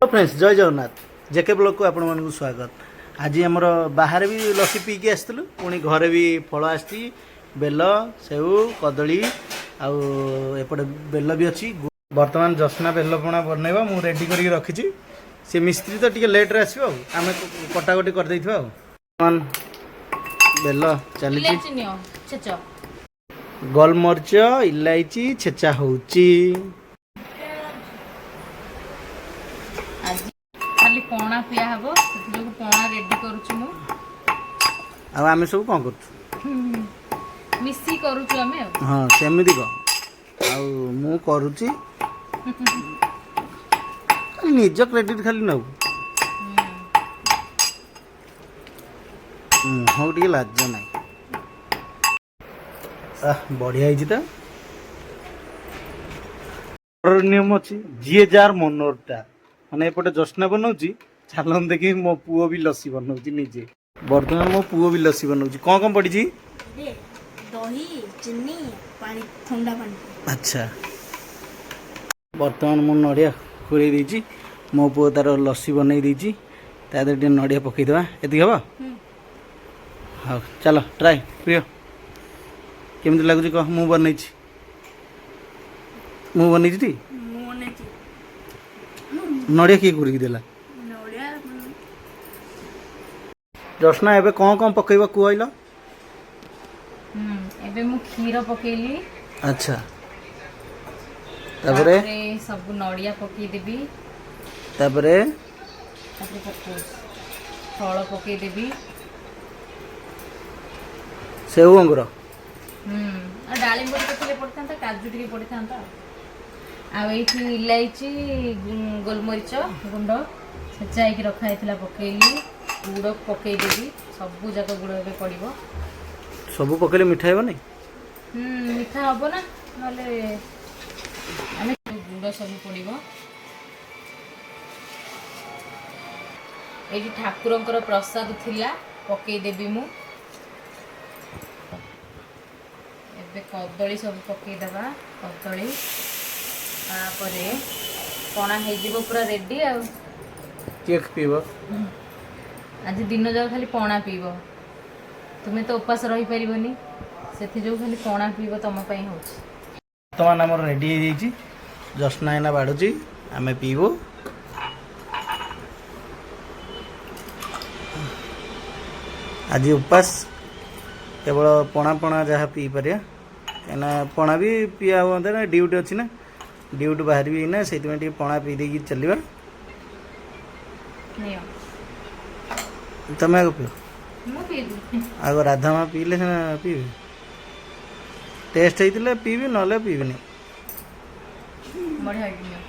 Friends, ଜୟ Jagannath. JK ବ୍ଲଗ୍କୁ ଆପଣମାନଙ୍କୁ ସ୍ୱାଗତ। ଆଜି ଆମର ବାହାରେ ବି ଲସି ପିଇକି ଆସିଥିଲୁ, ପୁଣି ଘରେ ବି ଫଳ ଆସିଛି, ବେଲ, ସେଉ, କଦଳୀ ଆଉ ଏପଟେ ବେଲ ବି ଅଛି। ବର୍ତ୍ତମାନ ଜସ୍ନା ବେଲ ପଣା ବନେଇବ। ମୁଁ ରେଡ଼ି କରିକି ରଖିଛି। ସେ ମିସ୍ତ୍ରୀ ତ ଟିକେ ଲେଟ୍ରେ ଆସିବ, ଆଉ ଆମେ କଟାକଟି କରିଦେଇଥିବା। ଆଉ ବର୍ତ୍ତମାନ ବେଲ ଚାଲିଛି। ଇଲାଇଚି ନିଅ, ଛେଚ। ଗୋଲମରିଚ, ଇଲାଇଚି ଛେଚା ହଉଛି। ଆଜି ଖାଲି ପଣା ପିଆ ହବ, ସେଥିଯୋଗୁଁ ପଣା ରେଡି କରୁଛି ମୁଁ। ଆଉ ଆମେ ସବୁ କ'ଣ କରୁଛୁ? ମିଶି କରୁଛୁ ଆମେ ଆଉ। ହଁ, ସେମିତି କହ। ଆଉ ମୁଁ କରୁଛି, ଖାଲି ନିଜ କ୍ରେଡିଟ୍ ଖାଲି ନେବୁ। ହଉ, ଟିକେ ଲାଜ ନାହିଁ। ଆহ, ବଢ଼ିଆ ହେଇଛି ତ। ଘରର ନିୟମ ଅଛି, ଯିଏ ଯାହାର ମନରଟା। ମାନେ ଏପଟେ ଜସ୍ନା ବନଉଛି, ଚାଲନ୍ତୁ ଦେଖି ମୋ ପୁଅ ବି ଲସି ବନଉଛି ନିଜେ। ବର୍ତ୍ତମାନ ମୋ ପୁଅ ବି ଲସି ବନଉଛି। କ'ଣ କ'ଣ ପଡ଼ିଛି? ଦହି, ଚିନି, ପାଣି, ଥଣ୍ଡା ପାଣି। ଆଚ୍ଛା, ବର୍ତ୍ତମାନ ମୁଁ ନଡ଼ିଆ ଖୁରେଇ ଦେଇଛି। ମୋ ପୁଅ ତାର ଲସି ବନେଇ ଦେଇଛି। ତା ଦେହରେ ଟିକେ ନଡ଼ିଆ ପକେଇଦେବା। ଏତିକି ହେବ। ହଉ, ଚାଲ ଟ୍ରାଏ। ପ୍ରିୟ, କେମିତି ଲାଗୁଛି କହ। ମୁଁ ବନେଇଛି, ମୁଁ ବନେଇଛି ଟି। ମୁଁ ବନେଇଛି। ନଡ଼ିଆ କିଏ କୋରିକି ଦେଲା? ନଡ଼ିଆ। ଜସ୍ନା, ଏବେ କ'ଣ କ'ଣ ପକେଇବ କହିଲ? ଏବେ ମୁଁ କ୍ଷୀର ପକେଇଲି। ଆଚ୍ଛା, ତାପରେ? ସବୁ ନଡ଼ିଆ ପକେଇଦେବି। ତାପରେ? ତାପରେ ପକଉଛି, ଫଳ ପକେଇଦେବି। ସେଉ, ଅଙ୍ଗୁର। ଆଉ ଡାଳିମ୍ବ ଟିକେ ଥିଲେ ପଡ଼ିଥାନ୍ତା, କାଜୁ ଟିକେ ପଡ଼ିଥାନ୍ତା। ଆଉ ଏଇଠି ଇଲାଇଚି, ଗୋଲମରିଚ ଗୁଣ୍ଡ ଛେଚା ହେଇକି ରଖା ହେଇଥିଲା, ପକେଇଲି। ଗୁଡ଼ ପକେଇଦେବି, ସବୁ ଯାକ ଗୁଡ଼ ଏବେ ପଡ଼ିବ। ସବୁ ପକେଇଲେ ମିଠା ହେବନି? ମିଠା ହବ ନା, ନହେଲେ ଆମେ ଗୁଡ଼ ସବୁ ପଡ଼ିବ। ଏଇଠି ଠାକୁରଙ୍କର ପ୍ରସାଦ ଥିଲା, ପକେଇଦେବି ମୁଁ। ଏବେ କଦଳୀ ସବୁ ପକେଇଦେବା, କଦଳୀ। ତାପରେ ପଣା ହେଇଯିବ ପୁରା ରେଡି ଆଉ। କିଏ ପିଇବ? ଆଜି ଦିନ ଯାକ ଖାଲି ପଣା ପିଇବ। ତୁମେ ତ ଉପାସ ରହିପାରିବନି, ସେଥିଯୋଗୁଁ ଖାଲି ପଣା ପିଇବ, ତମ ପାଇଁ ହଉଛି। ବର୍ତ୍ତମାନ ଆମର ରେଡ଼ି ହେଇଯାଇଛି। ଜସ୍ନା ଏଇନା ବାଢ଼ୁଛି, ଆମେ ପିଇବୁ। ଆଜି ଉପାସ, କେବଳ ପଣା ପଣା ଯାହା ପିଇପାରିବା, କାହିଁକିନା ପଣା ବି ପିଆ ହୁଅନ୍ତା ନା, ଡ୍ୟୁଟି ଅଛି ନା, ଡ୍ୟୁଟି ବାହାରିବି ଏଇନା, ସେଇଥିପାଇଁ ଟିକେ ପଣା ପିଇ ଦେଇକି ଚାଲିବା। ନିଅ। ତମେ ଆଗ ପିଅ। ମୁଁ ପିଇବି? ଆଗ ରାଧା ମା ପିଇଲେ ସିନା ପିଇବି। ଟେଷ୍ଟ ହେଇଥିଲେ ପିଇବି, ନହେଲେ ପିଇବିନି। ବଢ଼ିଆ ହେଇଛି, ନିଅ।